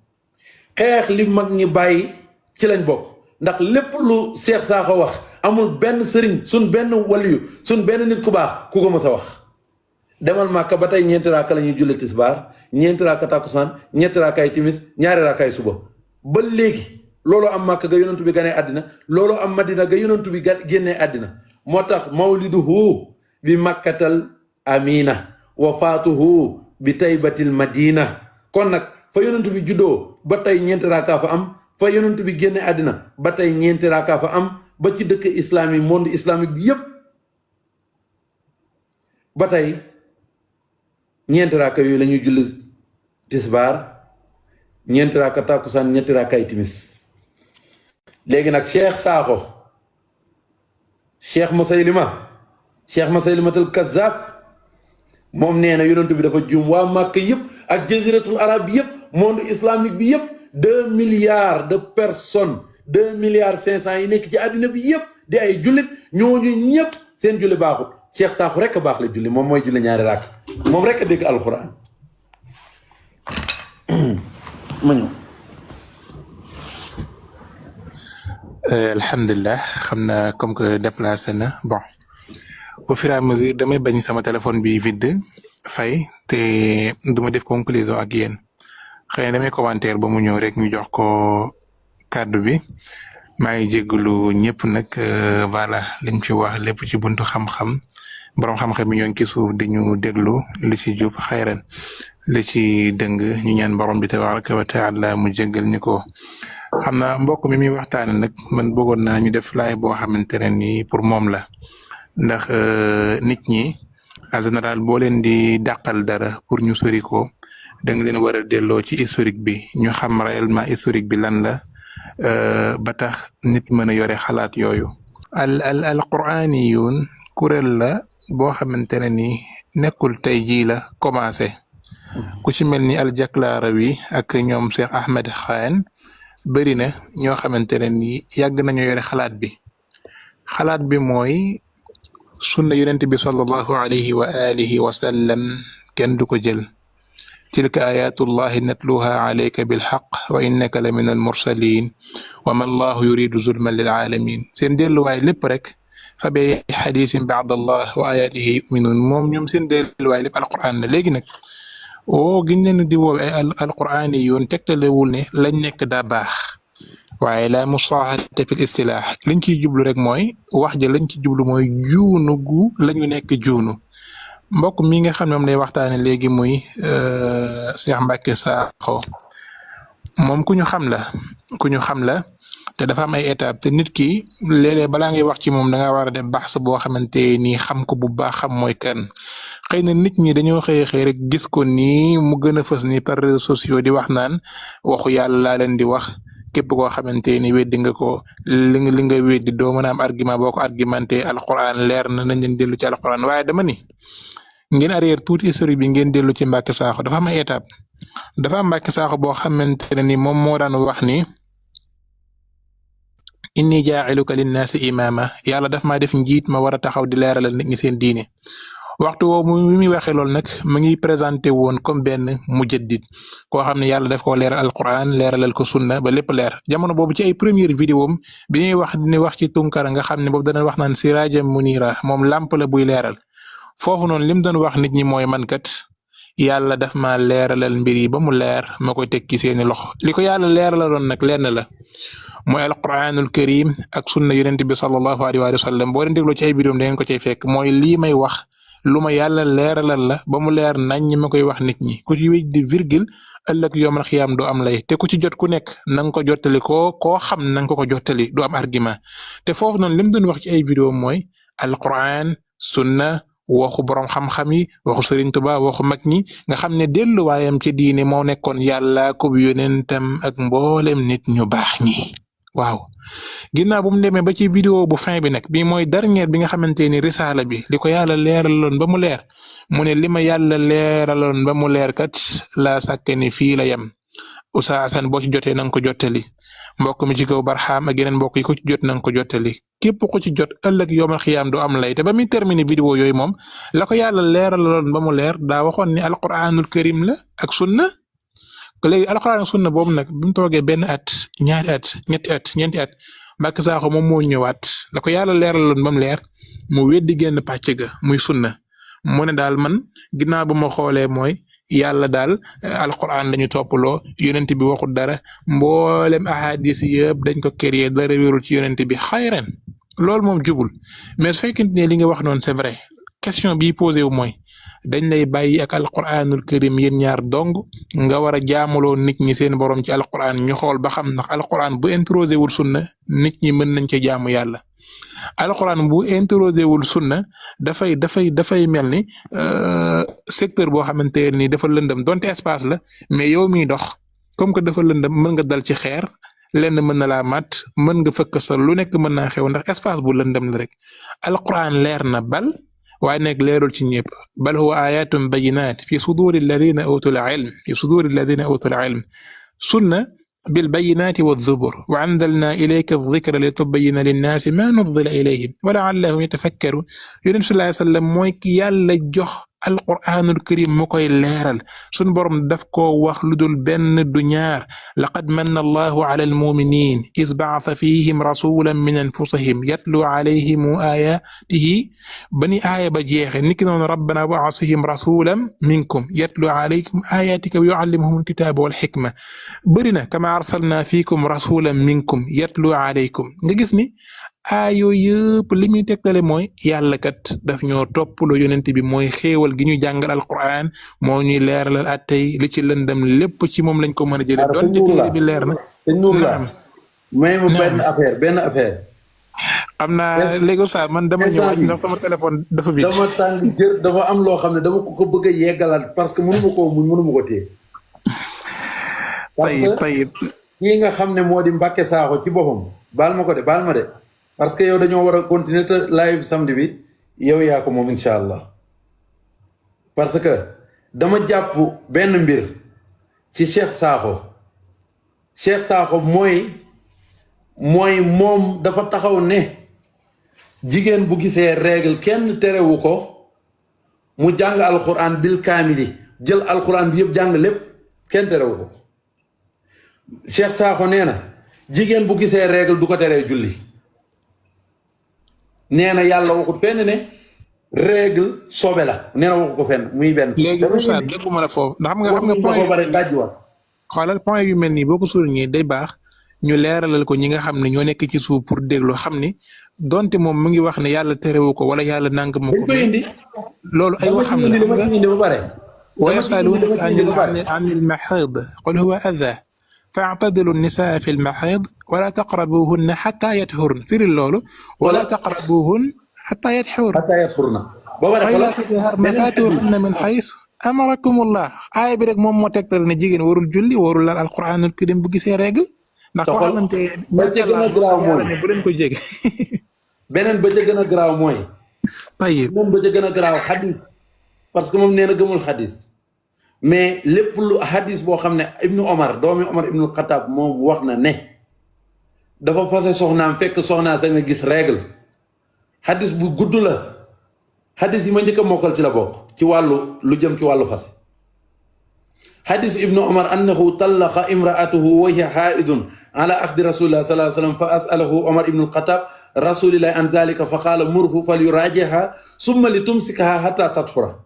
xeex li mag ñi bàyyi ci lañ bokk ndax lépp lu Cheikh Sakho wax amul benn sëriñ suñ benn waliyu suñ benn nit ku baax ku ko mës a wax demal Màkka ba tey ñeenti raaka la ñuy julli tisbaar ñeenti raaka tàkkusaan ñetti raakaay timis ñaari raakaay suba ba léegi looloo am Màkka ga yonantu bi ganee àddina looloo am Madina ga yonantu bi génnee àddina moo tax mawliduhu bi makkatal amina wafaatuhu bi taybatil madina kon nag fa yonantu bi juddoo ba tey ñeenti raaka fa am fa yonantu bi génne àddina ba tey ñeenti raaka fa am ba ci dëkk islamique monde islamique bi yépp ba tey ñeenti raaka yooyu la ñuy julli tisbaar ñeenti raaka tàkkusaan ñetti raakaay timis léegi nag Cheikh Sakho Cheikh Masaylimatul Kazzab moom nee na yonent bi dafa juum waa Màkka yëpp ak jaziratul arab yëpp monde islamique bi yëpp 2 milliards de personnes 2 milliards 500 yi nekk ci àddina bi yëpp di ay jullit ñooñu ñëpp seen julli baaxut Cheikh Sakho rek a baax la julli moom mooy julli ñaari raak moom rek a dégg alxuraan ma ñëw.
alhamdulilah xam naa comme que déplacé na bon au fur et à mesure damay bañ sama téléphone bi vide fay te duma def conclusion ak yéen xëy na damay commentaire ba mu ñëw rek ñu jox ko kàddu bi maa ngi jégalu ñëpp nag voilà liñ ci wax lépp ci buntu xam-xam borom xam-xam yi ñoo ngi ci suuf di ñu déglu li ci jub xayran li ci dëng ñu ñaan borom bi tabaraka wa taala mu jéggal ñu ko. xam naa mbokk mi muy waxtaane nag man bëggoon naa ñu def laay boo xamante ne nii pour moom la ndax nit ñi en général boo leen di dàqal dara pour ñu sori ko da nga leen war a delloo ci historique bi ñu xam réellement historique bi lan la ba tax nit mën a yore xalaat yooyu. al quraaniyuun kuréel la boo xamante ne nii nekkul tey jii la commencé ku ci mel ni al Jaklaarawi ak ñoom Cheikh Ahmed Khan bëri na ñoo xamante ne ni yàgg nañu yore xalaat bi mooy sunna yonent bi sallallahu alayhi wa alihi wa sallam kenn du ko jël tilka ayatullahi natluha alayka bilxaq wa innaka la min al mursalin wa ma allahu yuridu zulman lil alamin seen delluwaay lépp rek fa bi xadisin baad allah wa ayatihi yuminun moom ñoom seen delluwaay lépp alquran la léegi nag giñ leen di woowe ay alqur'ani yoon tegtalewul ne lañ nekk daa baax waaye la musaahata fil istilaax liñ ciy jublu rek mooy wax ja lañ ci jublu mooy juunu gu lañu nekk juunu mbokk mi nga xam ne moom lay waxtaane léegi muy Cheikh Mbacke Sakho moom ku ñu xam la te dafa am ay étape te nit ki léeg-léeg balaa ngay wax ci moom da nga war a def baax boo xamante ni xam ko bu baax xam mooy kan xëy na nit ñi dañoo xëy rek gis ko nii mu gën a fës ni par réseaux sociaux di wax naan waxu yàlla laa leen di wax képp koo xamante ni weddi nga ko li nga weddi doo mën a am argument boo ko argumenté alquran leer na nañ leen dellu ci alquran waaye dama ni ngeen arrière tuuti historique bi ngeen dellu ci Mbacke Sakho dafa am ay étape dafa am Mbacke Sakho boo xamante ne ni moom moo daan wax ni inni jaa'iluka linnaasi imaama yàlla daf maa def njiit ma war a taxaw di leeralal nit ñi seen diine waxtu woowu mi muy waxee loolu nag mu ngi présenté woon comme benn mujaddid koo xam ne yàlla daf ko leeral alquran leeralal ko sunna ba lépp leer jamono boobu ci ay première vidéo am bi ñuy wax ci Tunkara nga xam ne boobu dana wax naan siraajam munira moom làmp la buy leeral foofu noonu lim doon wax nit ñi mooy man kat yàlla daf ma leeralal mbir yi ba mu leer ma koy teg ci seeni loxo li ko yàlla leeralaloon nag lenn la mooy alquranul karim ak sunna yonent bi sallallahu alayhi wa sallam boo leen dégloo ci ay vidéo da ngeen ko cay fekk mooy lii may wax lu ma yàlla leeralal la ba mu leer nañ ñi ma koy wax nit ñi ku ci wéj di virgule ëllëg yoomal xiyaam doo am lay te ku ci jot ku nekk na nga ko jottali koo xam na nga ko jottali du am argument te foofu noonu li mu doon wax ci ay vidéo mooy alquran sunna waxu borom xam-xam yi waxu Sëriñ Tuubaa waxu mag ñi nga xam ne delluwaayam ci diine moo nekkoon yàlla ko yonentam ak mboolem nit ñu baax ñi waaw. ginnaaw bu mu demee ba ci vidéo bu fin bi nag bi mooy dernière bi nga xamante ni risaala bi li ko yàlla leeraloon ba mu leer mu ne li ma yàlla leeraloon ba mu leer kat laa sàkke ni fii la yem Oustaz Assane boo ci jotee na nga ko jottali mbokk mi ci kaw barxaam ak yeneen mbokk yi ko ci jot na nga ko jottali képp ku ci jot ëllëg yoomal xiyaam du am lay te ba muy terminé vidéo yooyu moom la ko yàlla leeraloon ba mu leer daa waxoon ni alquranul karim la ak sunna léegi alquran ak sunna boobu nag bi mu toogee benn at ñaari at ñetti at ñeenti at Mbàkke Saaxo moom moo ñëwaat la ko yàlla leeraloon ba mu leer mu weddi génn pàcc ga muy sunna mu ne daal man ginnaaw ba ma xoolee mooy yàlla daal alquran lañu toppaloo yonent bi waxul dara mboolem ahadis yëpp dañ ko créer dara wérul ci yonent bi xayran loolu moom jubul mais su fekkente ne li nga wax noonu c'est vrai question bii posé wu mooy dañ lay bàyyi ak alquranul karim yéen ñaar dong nga war a jaamaloo nit ñi seen borom ci alquran ñu xool ba xam ndax alquran bu introsé wul sunna nit ñi mën nañ ci jaamu yàlla alquran bu introsé wul sunna dafay mel ni secteur boo xamante ni dafa lëndëm donte espace la mais yow miy dox comme que dafa lëndëm mën nga dal ci xeer lenn mën na laa mat mën nga fëkk sa lu nekk mën naa xew ndax espace bu lëndëm la rek alquran leer na bal waaye nag leerul ci ñëpp bal huwa ayatun bayinat fi suduri alladina utul ilm sunna بالبينات والزبر وأنزلنا إليك الذكر لتبين للناس ما نزل إليهم ولعلهم يتفكرون يونس صلى الله عليه وسلم mooy ki yàlla jox alquranul karim mu koy leeral sun borom daf ko wax lu dul benn du ñaar laqad manna allahu ala almuminin is ba'atha fihim rasulan min anfusihim yatlu alayhim ayatihi bani aaya ba jeexe niki noonu rabbana wa'ath fihim rasulan minkum yatlu alaykum ayatika wa yu'allimuhum alkitaba wal hikma bëri na kama arsalna fiikum rasulan minkum yatlu alaykum nga gis ni ayo yëpp li muy tegtale mooy yàlla kat daf ñoo toppaloo yonent bi mooy xéewal gi ñu jàngal alquran moo ñuy leeralal attey li ci lëndam lépp ci moom lañ ko mën a jëlee doon ci téere bi leer na
may ma benn affaire
xam naa léegi saa man dama ñëwaat ndax sama téléphone dafa vide
dama tàng jër dafa am loo xam ne dama ko bëgg a yeggalaat parce que mënuma ko téye
tayib
kii nga xam ne moo di Mbàkke Saaxo ci boppam baal ma de parce que yow dañoo war a continuer te live samedi bi yow yaa ko moom incha allah parce que dama jàpp benn mbir ci Cheikh Sakho mooy moom dafa taxaw ne jigéen bu gisee règle kenn terewu ko mu jàng alquran bil kaamili jël alquran bi yëpp jàng lépp kenn terewu ko Cheikh Sakho nee na jigéen bu gisee règle du ko teree julli nee na yàlla waxut fenn ne règle sobe la nee na waxu ko fenn muy benn.
léegi Oustaz dégguma la foofu ndax xam nga point xoolal point yu mel nii boo ko souligné day baax ñu leeralal ko ñi nga xam ne ñoo nekk ci suuf pour déglu xam ni donte moom mu ngi wax ne yàlla terewu ko wala yàlla nangam ko. loolu ay waxam la xam nga wa yasaluunaka anil mahiid qul huwa adhaa فاعتزلوا النساء في المحيض ولا تقربوهن حتى يطهرن firi loolu ولا تقربوهن حتى يطهرن ولا تظهرن فاتوهن من حيث أمركم الله aaya bi rek moom moo tegtal ne jigéen warul julli warul laal alquranul karim bu gisee règle ndax ko xamante ne bu leen ko jege
beneen ba ca gën a garaaw mooy moom ba ca gën a garaaw xadis parce que moom nee na gëmul xadis mais lépp lu hadis boo xam ne ibnu Omar doomi Omar ibnu Xataab moom wax na ne dafa fase soxnaam fekk soxnaa sa nga gis règle hadis bu gudd la hadis yi ma njëkk a mokkal ci la bokk ci wàllu lu jëm ci wàllu fase hadis ibnu Omar annahu tallaqa imraatuhu wa hiya haidun ala axdi rasulillah sallallahu alayhi wa sallam fa asalahu Omar ibnu Xataab rasulillahi an zalika fa qaala murhu fal yurajiha summa li tumsikaha hatta tathura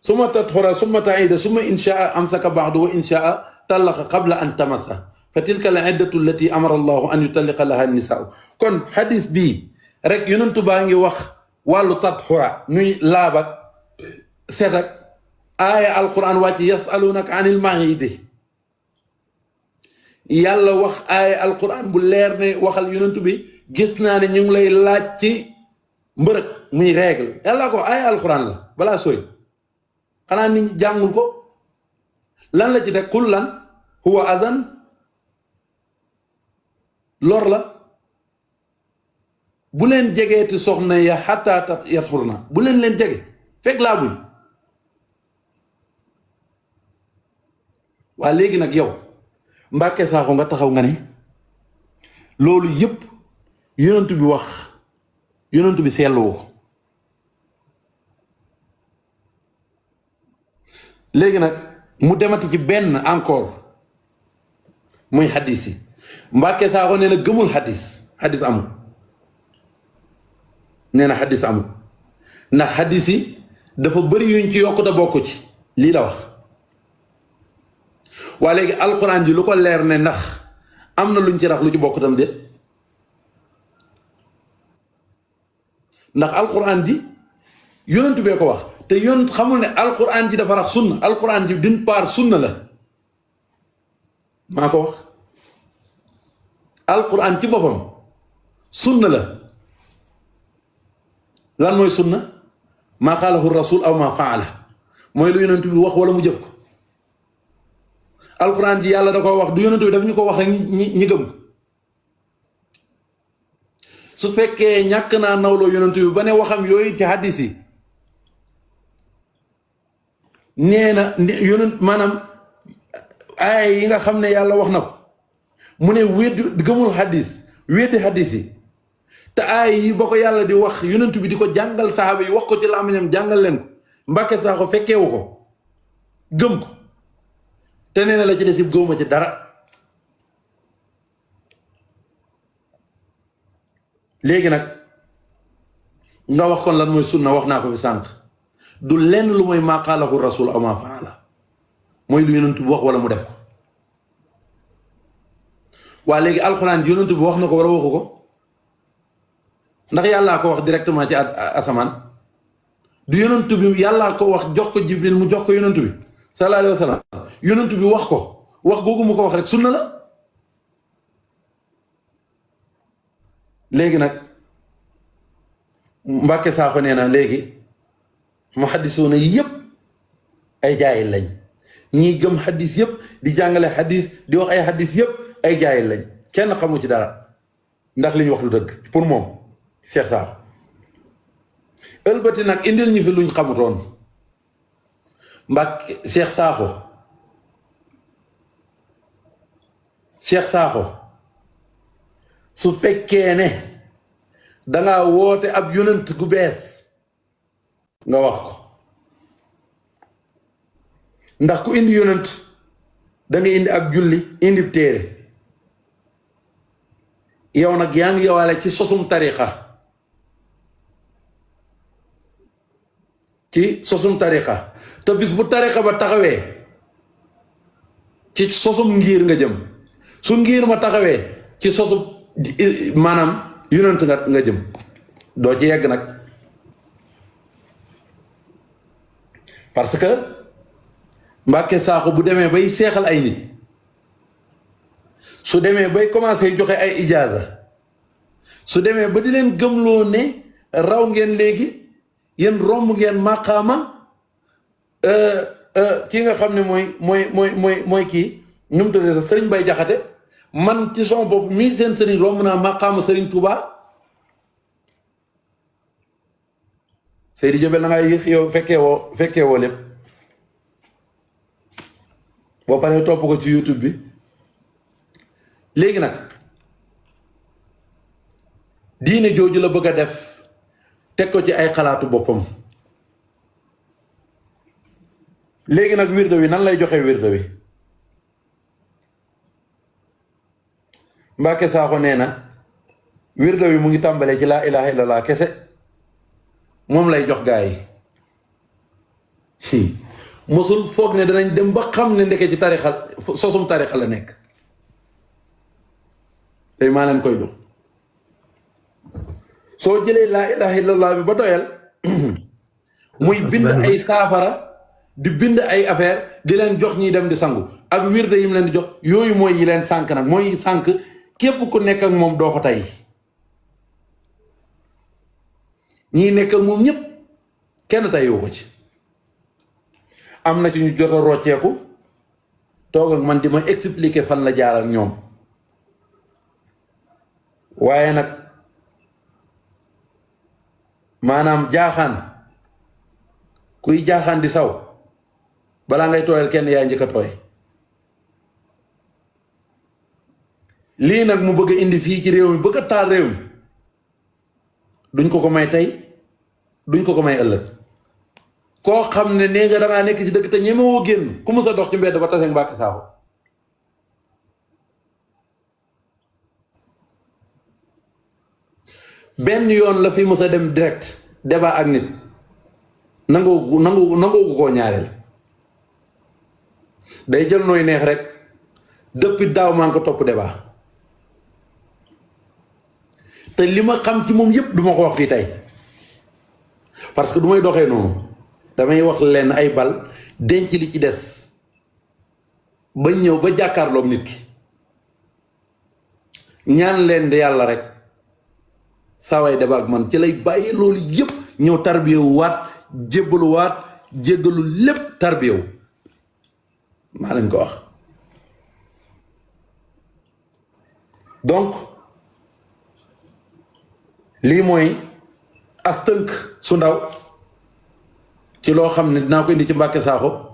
summa tathura summa taida summa inshaa amsaka ba'du wa inshaa talaqa qabla an tamassa fa tilka al iddatu allati amara allahu an yutalliqa laha nisaa kon xadis bii rek yonentu baa ngi wax wàllu tatxura nuy laabak set ak aaya alquran wàcc yasalunaka anil mahidi yàlla wax aaya alquran bu leer ne waxal yonentu bi gis naa ne ñu ngi lay laaj ci mbërëg muy règle yàlla ko aaya alquran la balaa sori xanaa nit ñi jàngul ko lan la ci teg qul lan huwa adan lor la bu leen jegeeti soxna ya xataa yatxurna bu leen jege fekk laa buñ waa léegi nag yow Mbàkke Saaxo nga taxaw nga ne loolu yëpp yonentu bi wax yonentu bi seetluwu ko léegi nag mu demati ci benn encore muy xadis yi Mbàkke Saaxo nee na gëmul xadis amul nee na xadis amul ndax xadis yi dafa bëri yuñ ci yokk te bokk ci lii la wax waa léegi alxuraan ji lu ko leer ne ndax am na luñ ci rax lu ci bokk tam de ndax alxuraan ji yonent bee ko wax te yonent xamul ne alxuraan ji dafa rax sunna alxuraan ji d'une part sunna la maa ko wax alxuraan ci boppam sunna la lan mooy sunna maa xaalahu rasul aw maa faala mooy lu yonent bi wax wala mu jëf ko alxuraan ji yàlla da ko wax du yonent bi daf ñu ko wax rek ñi gëm ko su fekkee ñàkk naa nawloo yonent bi ba ne waxam yooyu ci hadis yi nee na yonent maanaam ay yi nga xam ne yàlla wax na ko mu ne weddi gëmul hadis weddi hadis yi te ay yi ba ko yàlla di wax yonent bi di ko jàngal saxaaba yi wax ko ci làmmiñam jàngal leen ko Mbàkke Saaxo fekkeewu ko gëm ko te nee na la ci des yëpp gëwuma ci dara léegi nag nga wax kon lan mooy sunna wax naa ko fi sànq du lenn lu mooy maa qaalahu rasul aw maa faala mooy lu yonent bi wax wala mu def ko waa léegi alxuraan yonent bi wax na ko war a waxu ko ndax yàllaa ko wax directement ci asamaan du yonent bi yàllaa ko wax jox ko jibril mu jox ko yonent bi sallallahu alayhi wa sallam yonent bi wax ko wax googu mu ko wax rek sunna la léegi nag Mbàkke Saaxo nee na léegi muhaddisuuna yi yëpp ay jaayil lañ ñii gëm xadis yëpp di jàngale xadis di wax ay xadis yëpp ay jaayil lañ kenn xamu ci dara ndax li ñu wax lu dëgg pour moom Cheikh Saaxo ëlbati nag indil ñu fi luñ xamutoon Mbàkke Cheikh Saaxo su fekkee ne danga woote ab yonent gu bees nga wax ko ndax ku indi yonent da nga indi ak julli indi téere yow nag yaa ngi yowaale ci sosum tariqa te bis bu tariqa ba taxawee ci sosum ngir nga jëm su ngir ma taxawee ci sosum maanaam yonent nga jëm doo ci yegg nag parce que Mbàkke Saaxo bu demee bay seexal ay nit su demee bay commencé joxe ay ijaaza su demee ba di leen gëmloo ne raw ngeen léegi yéen romb ngeen maqaama kii nga xam ne mooy kii ñu mu tuddee sax Sëriñ Bay Jaxate man ci son bopp mii seen sëriñ romb naa maqaama Sëriñ Tuubaa Seydi Jabel na ngay yëg yow fekkee woo lépp boo paree topp ko ci YouTube bi léegi nag diine jooju la bëgg a def teg ko ci ay xalaatu boppam léegi nag wirde wi nan lay joxe wirde wi Mbàkke Saaxo nee na wirde wi mu ngi tàmbalee ci laa ilaha illallah kese moom lay jox gaa yi mosul foog ne danañ dem ba xam ne ndeke ci tarixa sosum tarixa la nekk tey maa leen koy jox soo jëlee laa ilaha illallah bi ba doyal muy bind ay saafara di bind ay affaire di leen jox ñiy dem di sangu ak wirde yi mu leen di jox yooyu mooy yi leen sànk nag mooy sànk képp ku nekk ak moom doo ko tey ñii nekk ak moom ñëpp kenn teyoo ko ci am na ci ñu jot a rocceeku toog ak man di ma expliquer fan la jaar ak ñoom waaye nag maanaam jaaxaan kuy jaaxaan di saw balaa ngay tooyal kenn yaay njëkk a tooy lii nag mu bëgg a indi fii ci réew mi bëgg a taal réew mi duñ ko ko may tey duñ ko ko may ëllëg koo xam ne nee nga dangaa nekk ci dëgg te ñemewoo génn ku mu sa dox ci mbedd ba tase Mbàkke Saaxo benn yoon la fi mës a dem direct débat ak nit nangoo koo ñaareel day jël nooy neex rek depuis daaw maa ngi ko topp débat te li ma xam ci moom yépp duma ko wax fii tey parce que du may doxee noonu damay wax leen ay bal denc li ci des ba ñëw ba jàkkaarloog nit ki ñaan leen di yàlla rek saway débat ak man ci lay bàyyi loolu yépp ñëw tarbiyewu waat jébbalu waat jéggalu lépp tarbiyewu maa leen ko wax donc lii mooy as tënk su ndaw ci loo xam ne dinaa ko indi ci Mbàkke Saaxo